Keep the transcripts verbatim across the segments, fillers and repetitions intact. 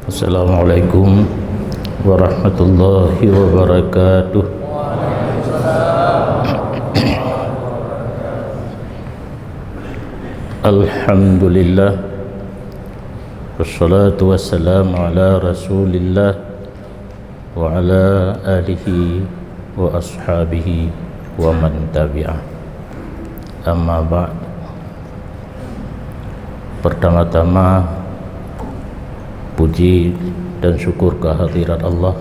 Assalamualaikum warahmatullahi wabarakatuh. Alhamdulillah. Wassalatu wassalamu ala Rasulillah wa ala alihi wa ashabihi wa man tabi'ah. Amma ba'd. Pertama-tama, puji dan syukur kehadirat Allah,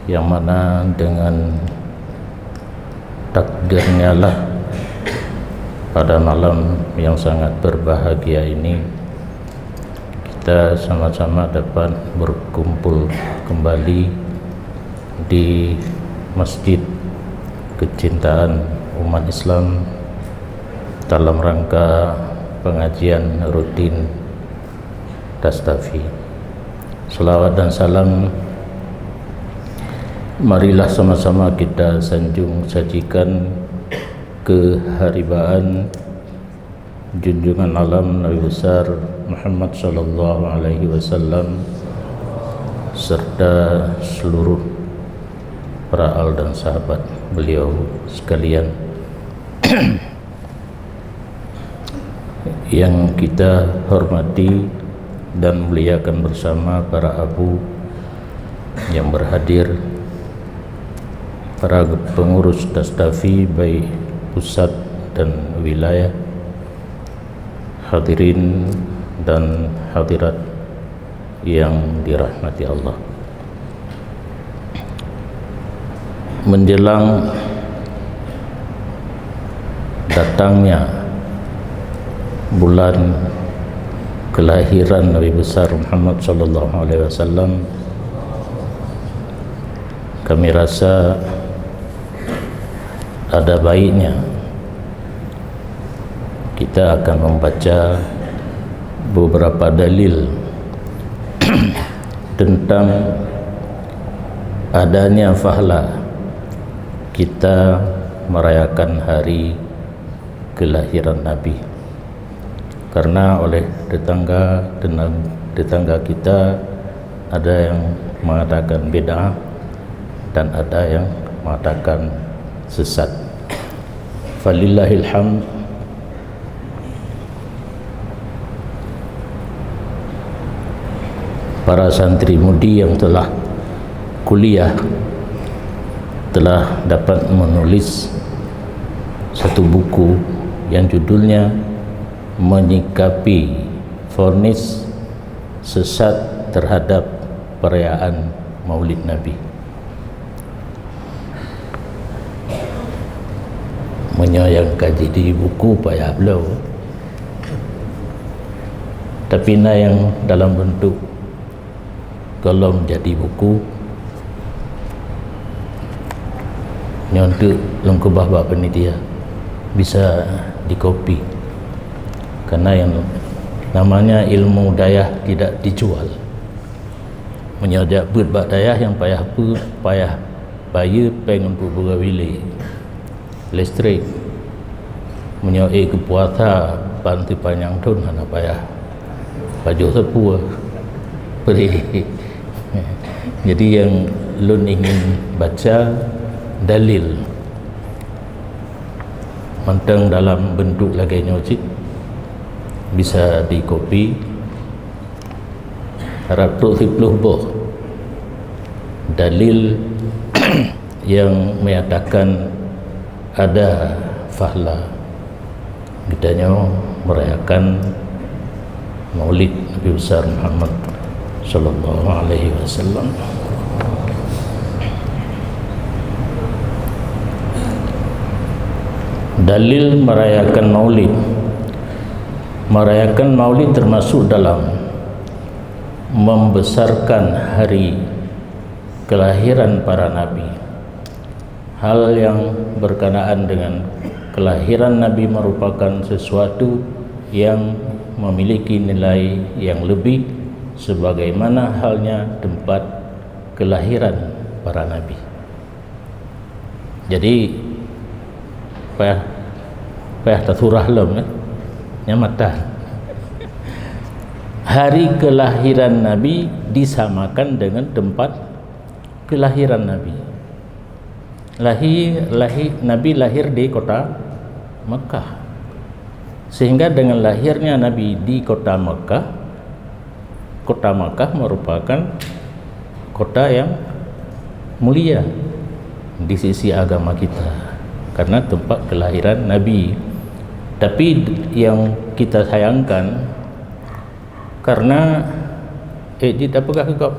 yang mana dengan takdirnya lah, pada malam yang sangat berbahagia ini, kita sama-sama dapat berkumpul kembali di masjid kecintaan umat Islam dalam rangka pengajian rutin Tastafi. Salawat dan salam marilah sama-sama kita sanjung sajikan keharibaan junjungan alam Nabi besar Muhammad sallallahu alaihi wasallam serta seluruh para al dan sahabat beliau sekalian. Yang kita hormati dan muliakan bersama para abu yang berhadir, para pengurus Tastafi baik pusat dan wilayah, hadirin dan hadirat yang dirahmati Allah. Menjelang datangnya bulan kelahiran Nabi besar Muhammad sallallahu alaihi wasallam, kami rasa ada baiknya kita akan membaca beberapa dalil tentang adanya fahla kita merayakan hari kelahiran Nabi. Karena oleh tetangga, tetangga kita ada yang mengatakan bid'ah dan ada yang mengatakan sesat. Falillahil hamd, para santri mudi yang telah kuliah telah dapat menulis satu buku yang judulnya Menyikapi Vonis Sesat Terhadap Perayaan Maulid Nabi. Meunyoe nyang ka jideuh buku payah bloe, tapi na nyang dalam beuntuk gohlom jadi buku, nyoe teuk lôn keubah bak panitia, bisa dikopi. Karena yang namanya ilmu dayah tidak dijual. Meunyoe jak beuet bak dayah nyang payah pe-, payah bayeue péng untuk beugawile listrik. Meunyoe ék geupuasa ban teupanyang thon hana payah pajoh sapeue. Jadi yang lôn ingin baca dalil mantong dalam bentuk lagée nyoe cit bisa dikopi. Rab trok siplôh boh dalil yang menyatakan ada fahla geutanyoe merayakan Maulid Nabi Besar Muhammad sallallahu alaihi wasallam. Dalil merayakan Maulid. Merayakan Maulid termasuk dalam membesarkan hari kelahiran para nabi. Hal yang berkenaan dengan kelahiran nabi merupakan sesuatu yang memiliki nilai yang lebih, sebagaimana halnya tempat kelahiran para nabi. Jadi, payah, payah tasurah lom, eh? Nyan mata. Hari kelahiran Nabi disamakan dengan tempat kelahiran Nabi. Lahir, lahir Nabi lahir di kota Mekah. Sehingga dengan lahirnya Nabi di kota Mekah, kota Mekah merupakan kota yang mulia di sisi agama kita karena tempat kelahiran Nabi. Tapi yang kita sayangkan, karena eh, di tapeugah keu gob,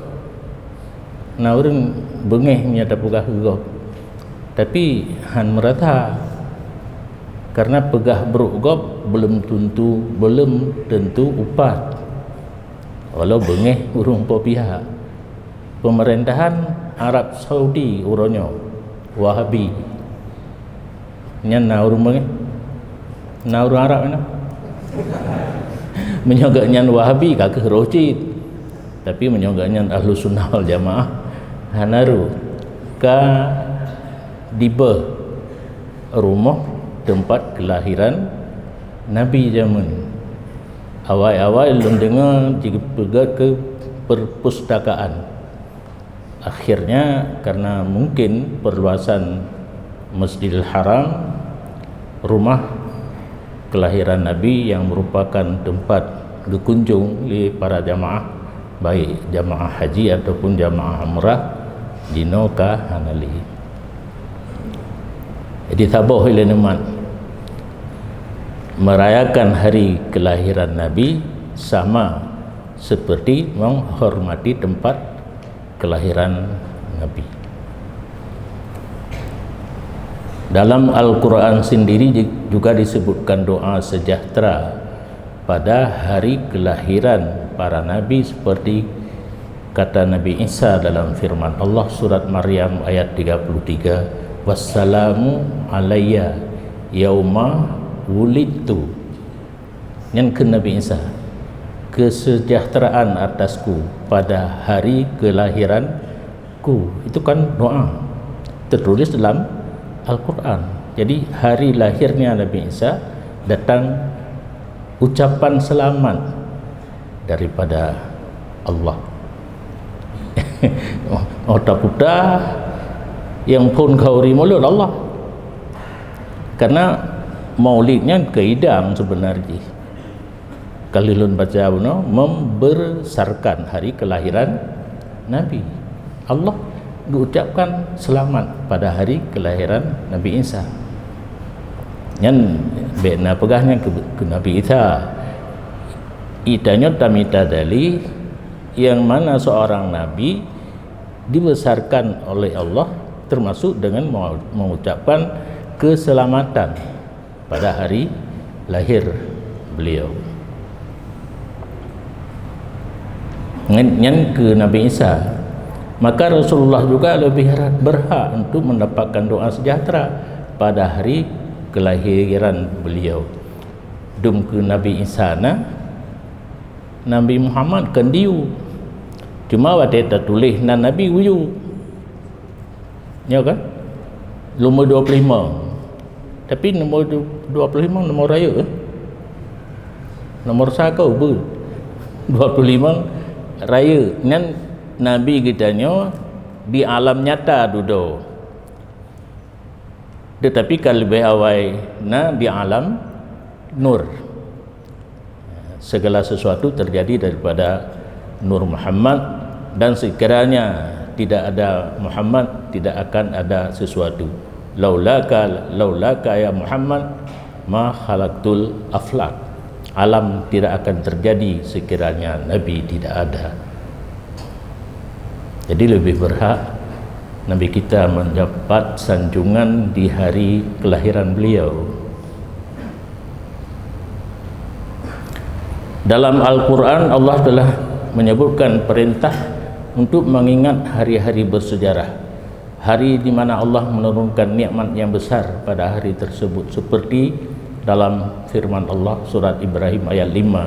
na ureuëng beungéh meunyoe tapeugah keu gob, tapi han meurata karena peugah brok gob belum tentu, belum tentu upat, walau beungéh ureuëng po pihak. Pemerintahan Arab Saudi uroe nyoe Wahabi. Nyan na ureuëng beungéh, na ureuëng Arab nyan. Meunyoe geuh nyan Wahabi ka keuh roh cit. Tapi meunyoe geuh nyan Ahlus Sunnah wal Jamaah, hana roh. Ka dibeuh rumoh tempat kelahiran Nabi jameun. Awai-awai lôn deungoe jipeugét keu perpustakaan. Akhirnya, karena mungkin perluasan Masjidil Haram, rumah kelahiran Nabi yang merupakan tempat geukunjung lé para jamaah, baik jamaah haji ataupun jamaah umrah, jinoe ka hana lé. Jadi, saboh ilée neumat merayakan hari kelahiran Nabi sama seperti menghormati tempat kelahiran Nabi. Dalam Al-Quran sendiri juga disebutkan doa sejahtera pada hari kelahiran para nabi, seperti kata Nabi Isa dalam firman Allah, surat Maryam ayat tiga puluh tiga, "Wassalamu alayya yauma wulidtu." Nyan kheun Nabi Isa, "Kesejahteraan atasku pada hari kelahiranku." Itu kan doa tertulis dalam Al-Quran. Jadi, hari lahirnya Nabi Isa datang ucapan selamat daripada Allah. Oh, oh, taputa nyang phon khauri mulod Allah. Karena maulid nyan keuidang sebenar jih. Kalau lôn baca bunoe, membesarkan hari kelahiran Nabi. Allah geuucapkan selamat pada hari kelahiran Nabi Isa. Nyan bék na peugah nyan keu, keu Nabi Isa. Geutanyoe tamita dalil yang mana seorang nabi dibesarkan oleh Allah, termasuk dengan mau-, mengucapkan keselamatan pada hari lahir beliau. Nyan, nyan keu Nabi Isa. Maka Rasulullah juga lebih berhak untuk mendapatkan doa sejahtera pada hari kelahiran beliau. Dum keu Nabi Isa na, Nabi Muhammad kan diyue. Cuma watée tatuléh nan Nabi geuyue. Ya kan? Nomor dua puluh lima. Tapi nomor du-, dua puluh lima nomor rayeuk, eh? Nomor sa ka ubeut. Dua puluh lima rayeuk. Nyan Nabi geutanyoe di alam nyata dudoe. Tetapi ka leubeh awai na di alam nur. Segala sesuatu terjadi daripada Nur Muhammad, dan sekiranya tidak ada Muhammad, tidak akan ada sesuatu. Laulaka, laulaka ya Muhammad, ma khalaqtul aflak. Alam tidak akan terjadi sekiranya Nabi tidak ada. Jadi lebih berhak Nabi kita mendapat sanjungan di hari kelahiran beliau. Dalam Al-Quran, Allah telah menyebutkan perintah untuk mengingat hari-hari bersejarah, hari di mana Allah menurunkan nikmat yang besar pada hari tersebut, seperti dalam firman Allah, surat Ibrahim ayat lima,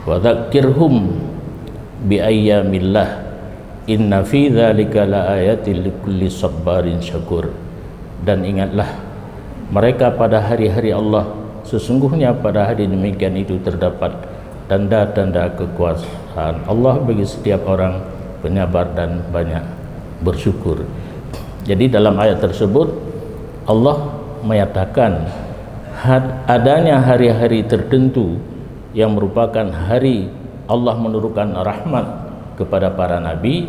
"Wa dzakkirhum bi ayyamillah, inna fi dzalika laayatil likulli sabbarin syakur." Dan ingatlah mereka pada hari-hari Allah, sesungguhnya pada hari demikian itu terdapat tanda-tanda kekuasaan Allah bagi setiap orang penyabar dan banyak bersyukur. Jadi, dalam ayat tersebut, Allah menyatakan had-, adanya hari-hari tertentu yang merupakan hari Allah menurunkan rahmat kepada para nabi,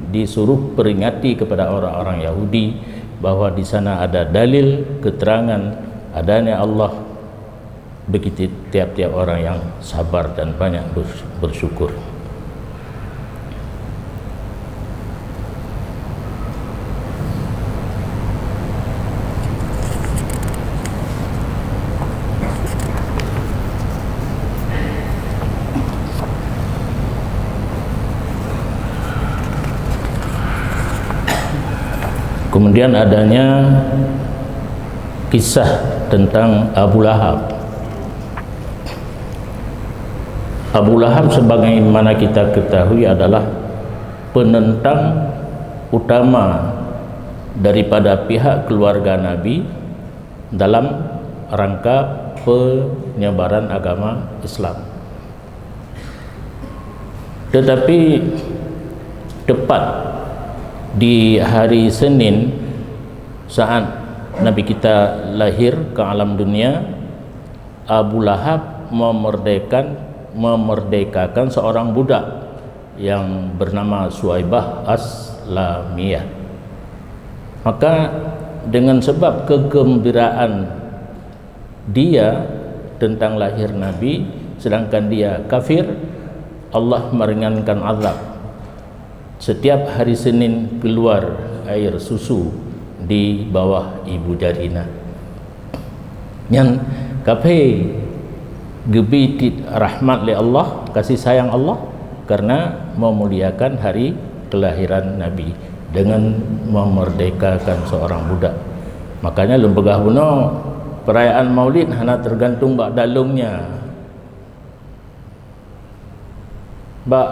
disuruh peringati kepada orang-orang Yahudi bahwa di sana ada dalil keterangan adanya Allah bagi ti-, tiap-tiap orang yang sabar dan banyak bers-, bersyukur. Kemudian adanya kisah tentang Abu Lahab. Abu Lahab, sebagaimana kita ketahui, adalah penentang utama daripada pihak keluarga Nabi dalam rangka penyebaran agama Islam. Tetapi tepat di hari Senin, saat Nabi kita lahir ke alam dunia, Abu Lahab memerdekakan, memerdekakan seorang budak yang bernama Suwaibah Aslamiyah. Maka, dengan sebab kegembiraan dia tentang lahir Nabi, sedangkan dia kafir, Allah meringankan azab. Setiap hari Senin keluar air susu di bawah ibu jarina. Nyan kafé geubi cit rahmat lé Allah, kasih sayang Allah, karena memuliakan hari kelahiran Nabi dengan memerdekakan seorang budak. Makanya lôn peugah bunoe, perayaan Maulid hana tergantung bak dalungnya. Bak,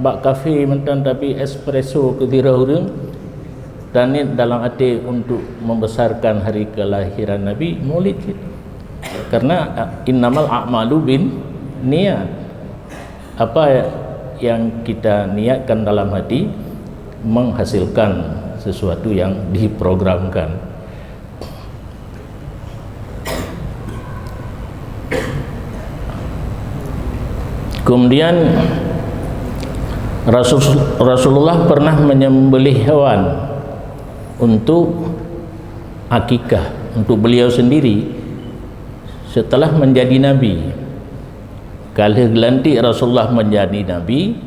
bak kafé mantong tapi espresso keu sidroe ureuëng, dan niat dalam até untuk membesarkan hari kelahiran Nabi, Maulid cit. Karena, innamal a'malu bin niat. Apa yang kita niatkan dalam hati menghasilkan sesuatu yang diprogramkan. Kemudian Rasul-, Rasulullah pernah menyembelih hewan untuk akikah untuk beliau sendiri setelah menjadi nabi. Ka lheueh geulantik Rasulullah menjadi nabi,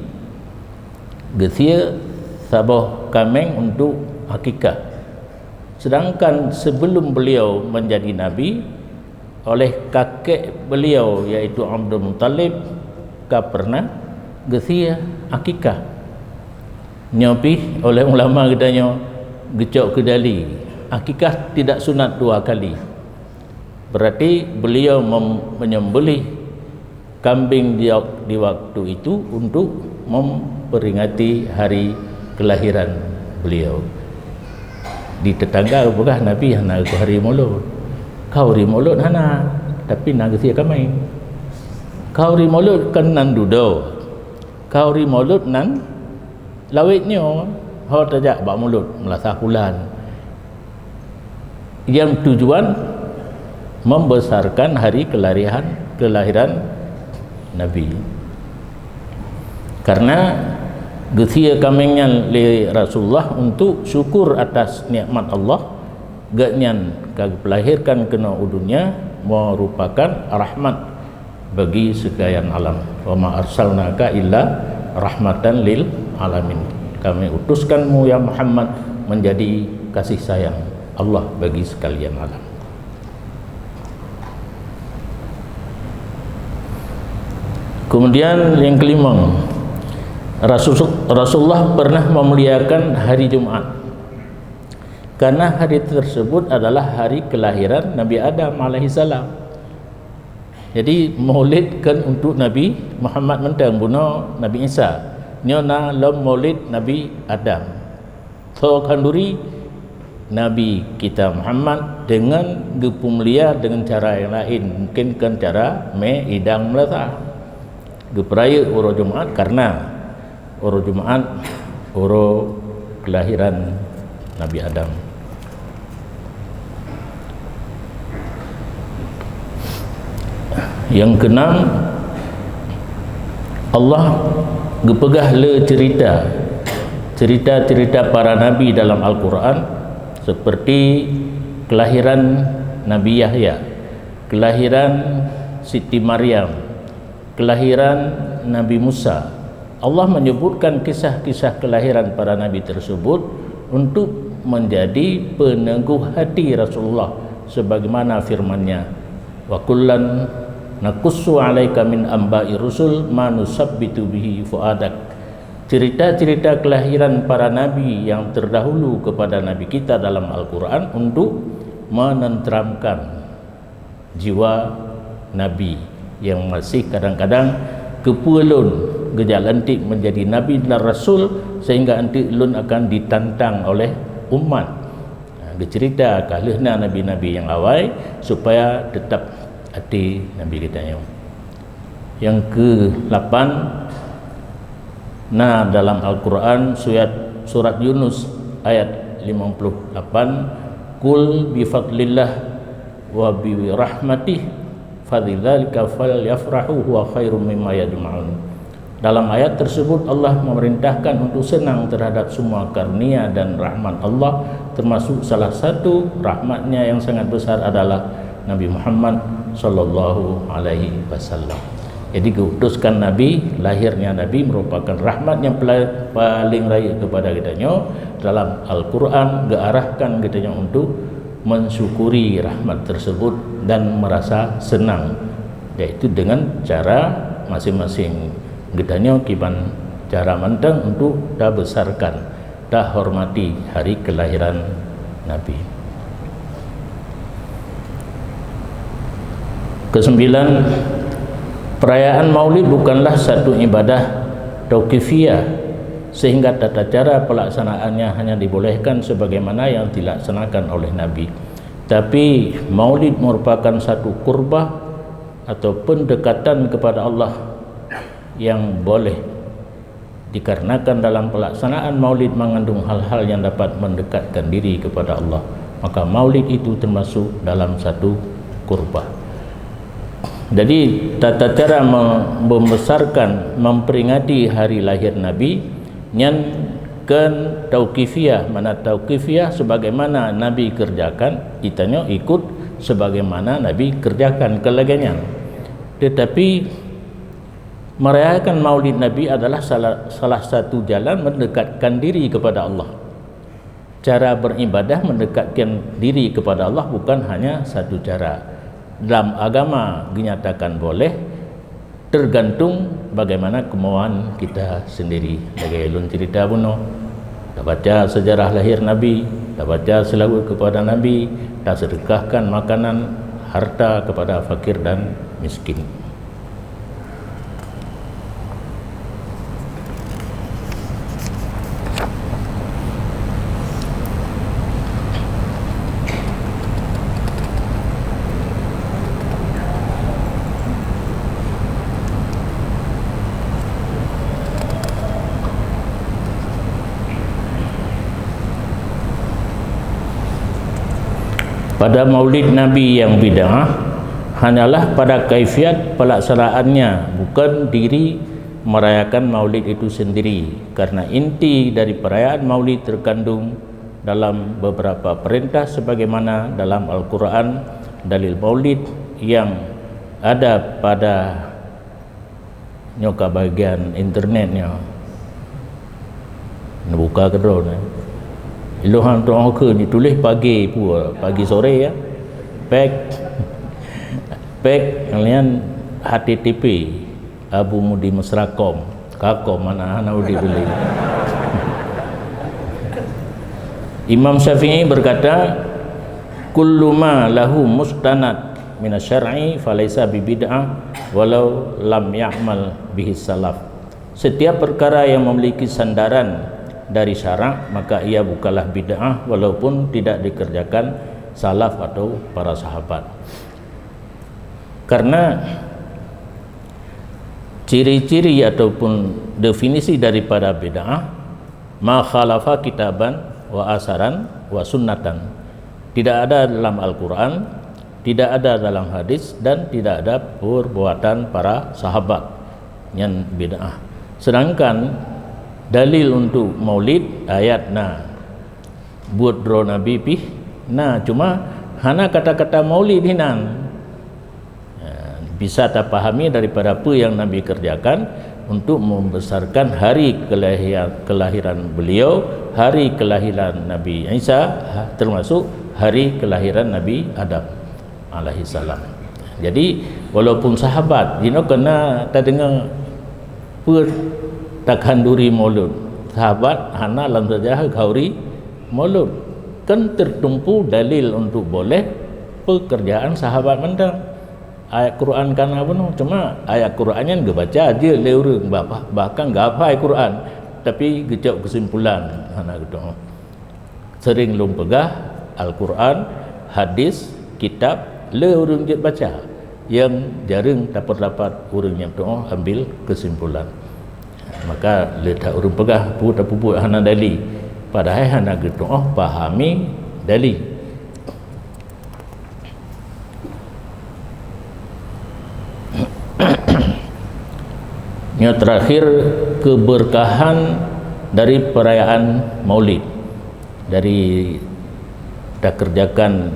geusie saboh kaméng untuk akikah. Sedangkan sebelum beliau menjadi nabi, oleh kakek beliau, yaitu Abdul Muttalib, ka pernah geusie akikah. Nyoe pih oleh ulama geutanyoe geucok keu dali, akikah tidak sunat dua kali. Berarti beliau mem-, menyembelih kambing di, di waktu itu untuk memperingati hari kelahiran beliau. Di tetangga peugah Nabi hana keu hari Maulud. Keu hari Maulud hana, tapi na geusie kaméng. Keu hari Maulud kan nan dudoe. Keu hari Maulud nan lawét nyoe, ho tajak bak Maulud, meulasah bulan. Yang tujuan membesarkan hari kelahiran, kelahiran Nabi. Karena geusie kaméng nyan lé Rasulullah untuk syukur atas nikmat Allah, gobnyan ka geupeulahirkan keunoe u dunia, merupakan rahmat bagi sekalian alam. "Wa ma arsalnaka illa rahmatan lil alamin." Kami utuskanmu, ya Muhammad, menjadi kasih sayang Allah bagi sekalian alam. Kemudian yang kelima, Rasul-, Rasulullah pernah memuliakan hari Jumat. Karena hari tersebut adalah hari kelahiran Nabi Adam alaihissalam. Jadi, Maulid kan untuk Nabi Muhammad mantong, bunoe Nabi Isa. Nyoe na lom Maulid Nabi Adam. Tho khanduri Nabi kita Muhammad dengan geupeumulia dengan cara yang lain, mungkin kan cara mé idang meulasah. Geupeurayeuk uroe Jumat karena uroe Jumat uroe kelahiran Nabi Adam. Nyang keunam, Allah geupeugah le cerita, cerita-cerita para nabi dalam Al-Quran, seperti kelahiran Nabi Yahya, kelahiran Siti Maryam, kelahiran Nabi Musa. Allah menyebutkan kisah-kisah kelahiran para nabi tersebut untuk menjadi peneguh hati Rasulullah, sebagaimana firman-Nya, "Wa kullan naqussu 'alaika min anba'i rusul ma nusabbitu bihi fuadak." Cerita-cerita kelahiran para nabi yang terdahulu kepada nabi kita dalam Al-Quran untuk menenteramkan jiwa nabi yang masih kadang-kadang keupeue lôn geujak lantik menjadi nabi dan rasul, sehingga anteuk lôn akan ditantang oleh umat. Ha, geucerita ka lheueh na nabi-nabi nyang awai supaya teutap até nabi geutanyoe. Nyang keulapan, na dalam Al-Quran surat, surat Yunus ayat lima puluh lapan, "Qul bi fadlillah wa bi rahmatih fabidzalika falyafrahu huwa khairum mimma yajma'un." Dalam ayat tersebut, Allah memerintahkan untuk senang terhadap semua karunia dan rahmat Allah, termasuk salah satu rahmat-Nya yang sangat besar adalah Nabi Muhammad sallallahu alaihi wasallam. Jadi, geuutuskan Nabi, lahirnya Nabi merupakan rahmat yang pela-, paling rayeuk kepada geutanyoe. Dalam Al-Quran geuarahkan geutanyoe untuk mensyukuri rahmat tersebut dan merasa senang, yaitu dengan cara masing-masing geutanyoe kiban cara mantong untuk tabesarkan, tahormati hari kelahiran Nabi. Kesembilan, perayaan Maulid bukanlah satu ibadah tauqifiyah, sehingga tata cara pelaksanaannya hanya dibolehkan sebagaimana yang dilaksanakan oleh Nabi. Tapi, Maulid merupakan satu kurbah atau pendekatan kepada Allah yang boleh dikarenakan dalam pelaksanaan Maulid mengandung hal-hal yang dapat mendekatkan diri kepada Allah, maka Maulid itu termasuk dalam satu kurbah. Jadi, tata cara me-, membesarkan, memperingati hari lahir Nabi nyan kon tauqifiyah, mana tauqifiyah sebagaimana Nabi kerjakan, geutanyoe ikut sebagaimana Nabi kerjakan, kon lagée nyan. Tetapi, merayakan Maulid Nabi adalah salah, salah satu jalan mendekatkan diri kepada Allah. Cara beribadah mendekatkan diri kepada Allah bukan hanya satu cara. Dalam agama dinyatakan boleh, tergantung bagaimana kemauan kita sendiri. Lagée lôn cerita bunoe, tabaca sejarah lahir Nabi, tabaca selawat kepada Nabi, tasedekahkan makanan, harta kepada fakir dan miskin. Pada Maulid Nabi yang bid'ah hanyalah pada kaifiat pelaksanaannya, bukan diri merayakan Maulid itu sendiri. Karena inti dari perayaan Maulid terkandung dalam beberapa perintah sebagaimana dalam Al-Quran, dalil Maulid yang ada pada nyoe ka bagian internet nyoe. Neubuka keudroe nyoe. Ilôn han tu'oh keu ni tuléh pagi pue, pagi sore ya. Pek, pek kalian H T T P Abu Mudi Mesra com. Ka com mana hana udeb lé. Imam Syafi'i berkata, "Kullu ma lahu mustanad minasyar'i falaisa bibid'ah walau lam ya'mal bihi salaf." Setiap perkara yang memiliki sandaran dari syarak, maka ia bukanlah bid'ah walaupun tidak dikerjakan salaf atau para sahabat. Karena Ciri-ciri ataupun definisi daripada bid'ah, ma khalafa kitaban wa asaran wa sunnatan. Tidak ada dalam Al-Quran, tidak ada dalam hadis, dan tidak ada perbuatan para sahabat. Nyan bid'ah. Sedangkan dalil untuk maulid, ayat na, buet droe Nabi pih na, cuma hana kata-kata maulid hinan. Ha, bisa tapahami daripada apa yang Nabi kerjakan untuk membesarkan hari kelahiran, kelahiran beliau, hari kelahiran Nabi Isa, ha, termasuk hari kelahiran Nabi Adam alaihissalam. Jadi, walaupun sahabat, jinoe kena tadeungoe peue takhanduri maulud. Sahabat hana lam sejarah khanduri maulud. Kan tertumpu dalil untuk boleh pekerjaan sahabat mantong. Ayat Quran kana bunoe, cuma ayat Quran nyan geubaca jeuet lé ureuëng, bah-, bahkan geuhafai Quran, tapi geucok keusimpulan hana geutu'oh. Sering lôn peugah, Al-Quran, hadis, kitab, le ureuëng jeuet baca. Nyang jareueng tapeurapat ureuëng nyang tu'oh ambil keusimpulan. Maka le that ureuëng peugah, peue tapeubuet hana dali, padahai hana geutu'oh pahami dali. Yang terakhir, keberkahan dari perayaan Maulid, dari takerjakan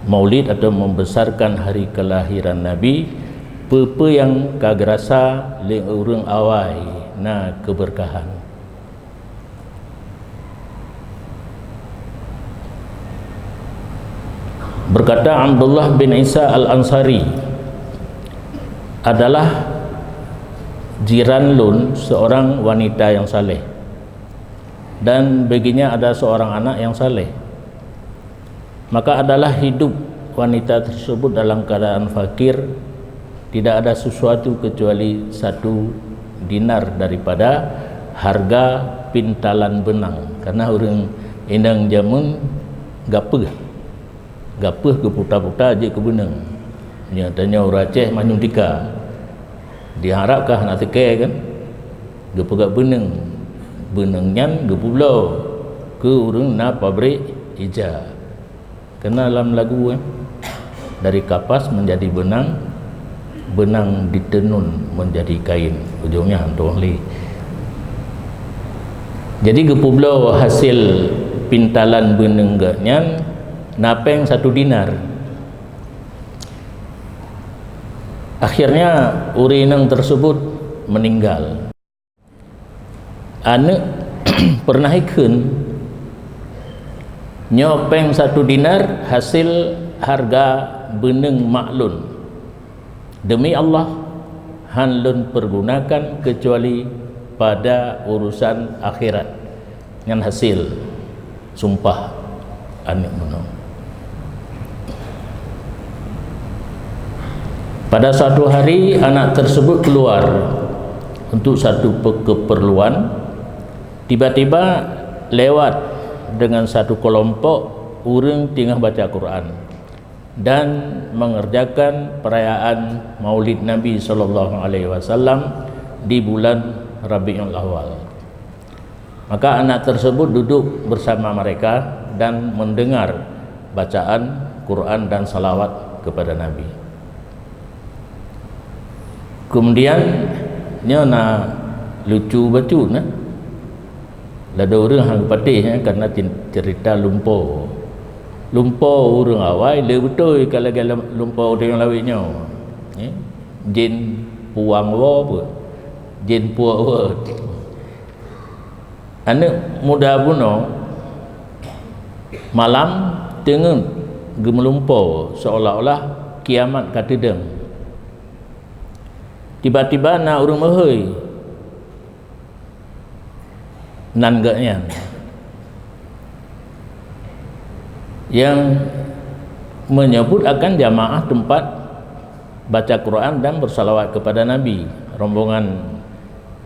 Maulid atau membesarkan hari kelahiran Nabi, peue-peue nyang ka geurasa lé ureuëng awai na keberkahan. Berkata Abdullah bin Isa Al-Ansari, adalah jiran lôn seorang wanita yang saleh, dan baginya ada seorang anak yang saleh. Maka adalah hidup wanita tersebut dalam keadaan fakir, tidak ada sesuatu kecuali satu dinar daripada harga pintalan benang. Karena ureuëng inong jameun gapeuh, gapeuh geuputa-puta jeuet keu beuneueng. Nyoe tanyoe ureuëng Aceh manyum tika. Diharapkan hana teuke kan, geupeugah beuneueng. Beuneueng nyan geupubloe keu ureuëng na pabrik ija. Kena lam lagu, eh, dari kapas menjadi benang, benang ditenun menjadi kain. Ujungnya hantom lé. Jadi geupubloe hasil pintalan beuneueng geuh nyan na péng satu dinar. Akhirnya ureuëng inong tersebut meninggal. Aneuëk pernah ikheun, nyoe péng satu dinar hasil harga beuneueng mak lôn. Demi Allah, han lôn pergunakan kecuali pada urusan akhirat. Nyan hasil sumpah aneuëk bunoe. Pada suatu hari, anak tersebut keluar untuk satu pe-, keperluan. Tiba-tiba lewat dengan satu kelompok ureuëng teungoh baca Quran dan mengerjakan perayaan Maulid Nabi sallallahu alaihi wasallam di bulan Rabiul Awal. Maka anak tersebut duduk bersama mereka dan mendengar bacaan Quran dan salawat kepada Nabi. Kemudian, nyoe na lucu bacut, nah. Ladôm ureuëng hana geupatéh, eh, karena cin-, cerita lumpo. Lumpo ureuëng awai le beutôi ka lagée lum-, lumpo ureuëng lawét nyoe. Eh, jén puang woe pun. Jén puang woe. Aneuëk muda bunoe malam teungeut geumeulumpo seolah-olah kiamat ka teudong. Tiba-tiba na ureuëng meuhôi nan geuh nyan, nyang menyebut akan jamaah tempat baca Quran dan bersalawat kepada Nabi, rombongan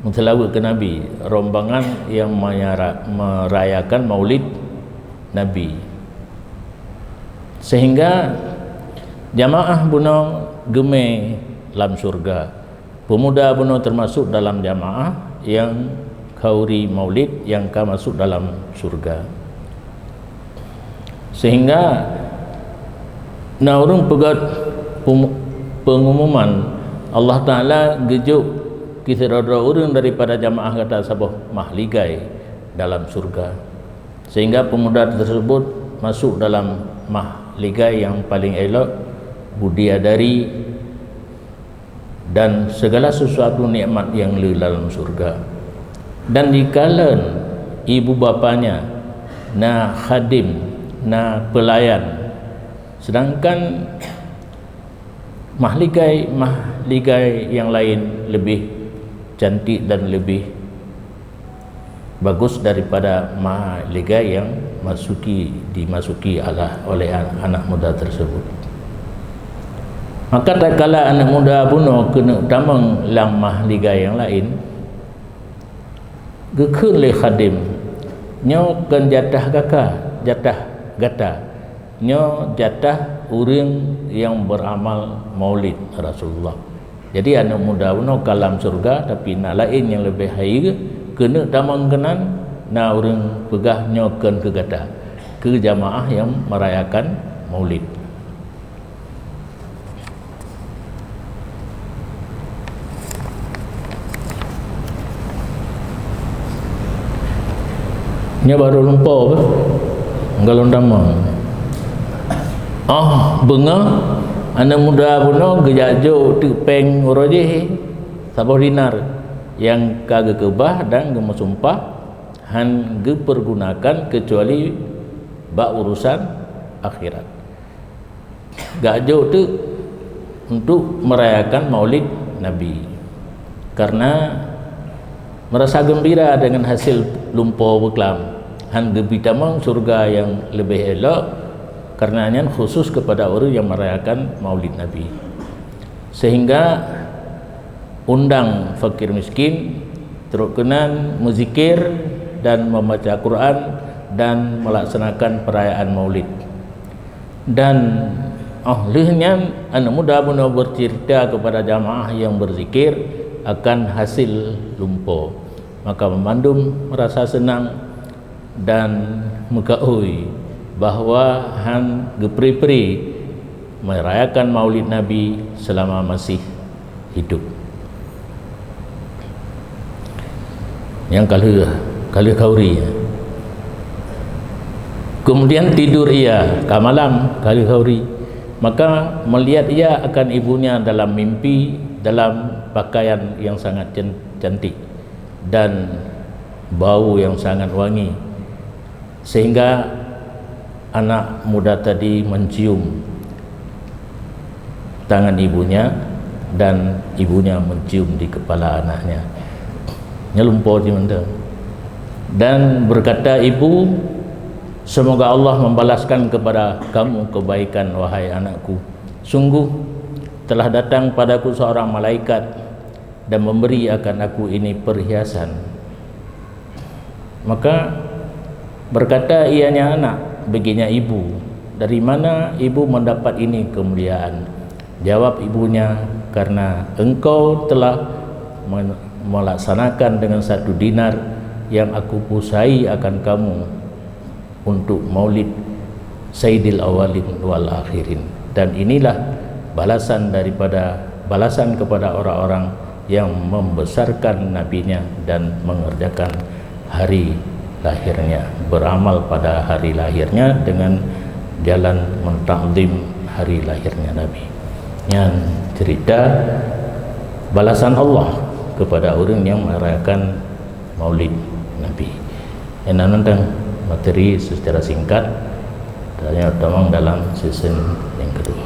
meuseulaweuet keu Nabi, rombongan nyang menyara-, merayakan Maulid Nabi. Sehingga jamaah bunoe geumé lam syurga. Pemuda bunoe teumasok dalam jamaah nyang khauri maulid nyang ka masok dalam syurga. Sehingga na ureuëng peugét pengumuman, Allah Taala geujok keu sidroe-droe ureuëng daripada jamaah gata saboh mah ligai dalam syurga. Sehingga pemuda tersebut masok dalam mah ligai nyang paleng elok, budi adari, dan segala sesuatu nikmat nyang le dalam syurga. Dan dikalon ibu bapanya na khadim, na pelayan, sedangkan mah ligai, mah ligai nyang laén leubeh cantik dan leubeh bagus daripada mah ligai nyang masuki, dimasuki oleh, oleh anak muda tersebut. Maka tatkala anak muda bunoe keuneuk tamong lam mah ligai nyang laén, geukheun lé khadim, "Nyoe kon jatah gaka, jatah gata. Nyoe jatah ureuëng nyang beuramal maulid Rasulullah." Jadi anak muda bunoe ka lam syurga, tapi na laén nyang leubeh hayeue keuneuk tamong keunan, na ureuëng peugah, "Nyoe kon keu gata, keu jamaah nyang merayakan maulid." Nyoe barô lumpoe beh, golom tamong. Oh, beungoh aneuk muda bunoe geujak jok teuk péng uroe jih saboh dinar nyang ka geukeubah dan geumeusumpah hán geupeurgunakan keucuali bak urosan akhirat. Geujak jok teuk untuk merayakan Maulid Nabi, karena merasa gembira dengan hasil lumpoe beuklam, hán geubri tamong syurga nyang leubeh elok, karena nyan khusus kepada ureuëng nyang merayakan Maulid Nabi. Sehingga undang fakir miskin, trok keunan meuzikir dan membaca Quran dan melaksanakan perayaan Maulid. Dan óh lheueh nyan, aneuk muda bunoe bercerita kepada jamaah nyang berzikir akan hasil lumpoe. Maka banmandum merasa senang dan meukaui bahwa hán geupri-pri merayakan Maulid Nabi selama masih hidup. Nyang ka lheueh, ka lheueh khauri. Kemudian tidur ia, ka malam, ka lheueh khauri. Maka melihat ia akan ibunya dalam mimpi, dalam pakaian yang sangat can-, cantik dan bau yang sangat wangi. Sehingga anak muda tadi mencium tangan ibunya dan ibunya mencium di kepala anaknya. Nyan lumpoe jih mantong. Dan berkata ibu, "Semoga Allah membalaskan kepada kamu kebaikan, wahai anakku. Sungguh telah datang padaku seorang malaikat dan memberi akan aku ini perhiasan." Maka berkata ianya anak, beginya ibu, "Dari mana ibu mendapat ini kemuliaan?" Jawab ibunya, "Karena engkau telah men-, melaksanakan dengan satu dinar yang aku pusai akan kamu untuk Maulid Sayyidil Awwalin wal Akhirin. Dan inilah balasan daripada, balasan kepada orang-orang yang membesarkan nabinya dan mengerjakan hari lahirnya, beramal pada hari lahirnya dengan jalan mentakzim hari lahirnya Nabi." Nyan cerita balasan Allah kepada orang yang merayakan Maulid Nabi. Nyan mantong materi secara singkat, dan nyang tamong dalam sesi yang kedua.